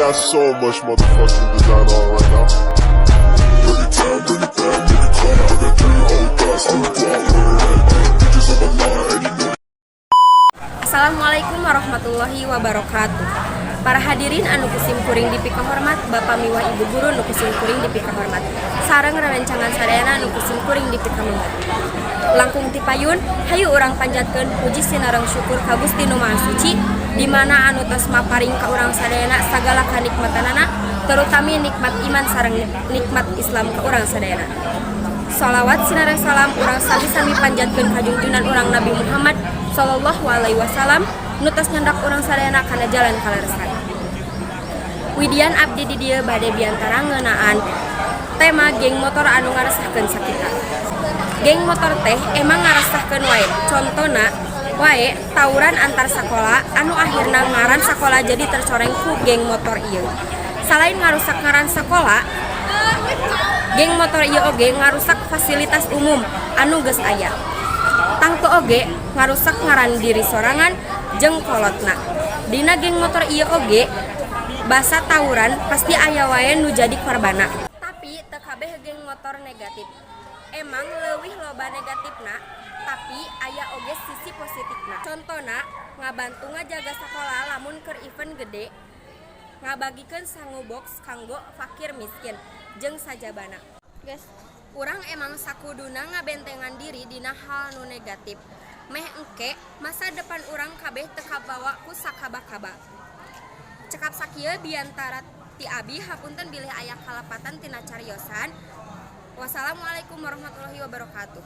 Got so much motherfucking design on right now. Break it down, bring it down, make it clap. I got three old thoughts, new guap, where at? Bitches on my line, and you know Assalamualaikum warahmatullahi wabarakatuh. Para hadirin anu ku sim kuring dipikahormat, Bapak miwah Ibu guru nu ku sim kuring dipikahormat, sareng rerencangan sadayana anu ku sim kuring dipikameungeut. Langkung ti payun, hayu urang panjatkeun puji sinareng syukur ka Gusti Nu Maha Suci di mana anu tos maparing ka urang sadayana sagala kanikmatanana, terutami nikmat iman sareng nikmat Islam ka urang sadayana. Salawat sinareng salam urang sami-sami panjatkeun ka junjunan urang Nabi Muhammad sallallahu alaihi wasallam nu tos nyandak urang sadayana kana jalan kaleresan. Widian abdi di dieu bade biantara ngeunaan tema geng motor anu ngaresahkeun sakitar. Geng motor teh emang ngaresahkeun wae. Contona wae tawuran antar sakola anu akhirna ngaran sakola jadi tercoreng ku geng motor ieu. Salain ngarusak ngaran sakola, geng motor ieu oge ngarusak fasilitas umum anu geus aya. Tangtu oge ngarusak ngaran diri sorangan jeung kolotna. Dina geng motor ieu oge basa tawuran pasti aya wae nu jadi korbanna. Tapi teu kabeh geng motor negatif. Emang leuwih loba negatifna, tapi aya oge sisi positifna. Contona ngabantu ngajaga sakola lamun keur event gede, ngabagikeun sangu box kanggo fakir miskin jeung sajabana. Guys, urang emang sakuduna ngabentengan diri dina hal nu negatif. Meh engke masa depan urang kabeh teu kabawa ku sakaba-kaba. Cekap sakieu biantara ti abi, hapunten bilih aya kalepatan tina cariosan. Wassalamualaikum warahmatullahi wabarakatuh.